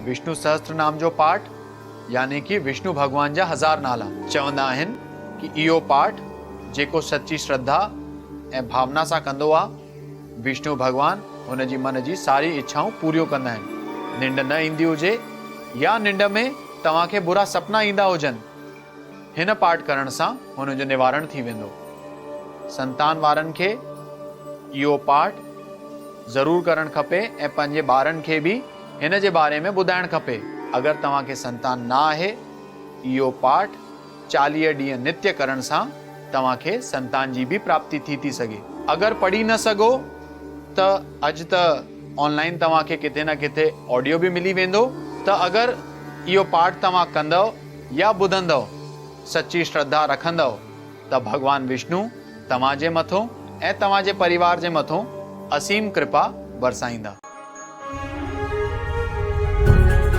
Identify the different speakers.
Speaker 1: وشنو سهسترنام جو پاٺ يعني ڪي وشنو ڀڳوان جا هزار نالا. چوندا آهن ڪي اهو پاٺ جيڪو سچي شرڌا ۽ ڀاونا سان ڪندو آ، وشنو ڀڳوان هن جي من جي ساري اڇائون پوريون ڪندا آهن. ننڊ نه ايندي هجي يا ننڊ ۾ توهان کي برا سپنا ايندا هجن، هن پاٺ ڪرڻ سان هن جو نوارڻ ٿي ويندو. سنتان وارن کي اهو پاٺ ضرور ڪرڻ کپي ۽ پنهنجي ٻارن کي به هن جي باري ۾ ٻڌائڻ کپي. اگر توهان کي سنتان نه آهي، اهو پاٺ 40 ڏينهن نتيه ڪرڻ سان توهان کي سنتان جي به پراپتي ٿي ٿي سگهي. اگر پڙهي نه سگهو ته اڄ ته آن لائين توهان کي ڪٿي نه ڪٿي آڊيو به ملي ويندو ته اگر اهو پاٺ توهان ڪندؤ يا ٻڌندؤ سچي شرڌا رکندؤ ته ڀڳوان وشنو توهان جي مٿو ۽ توهان جي پريوار جي مٿو اسيم ڪرپا برسائيندا.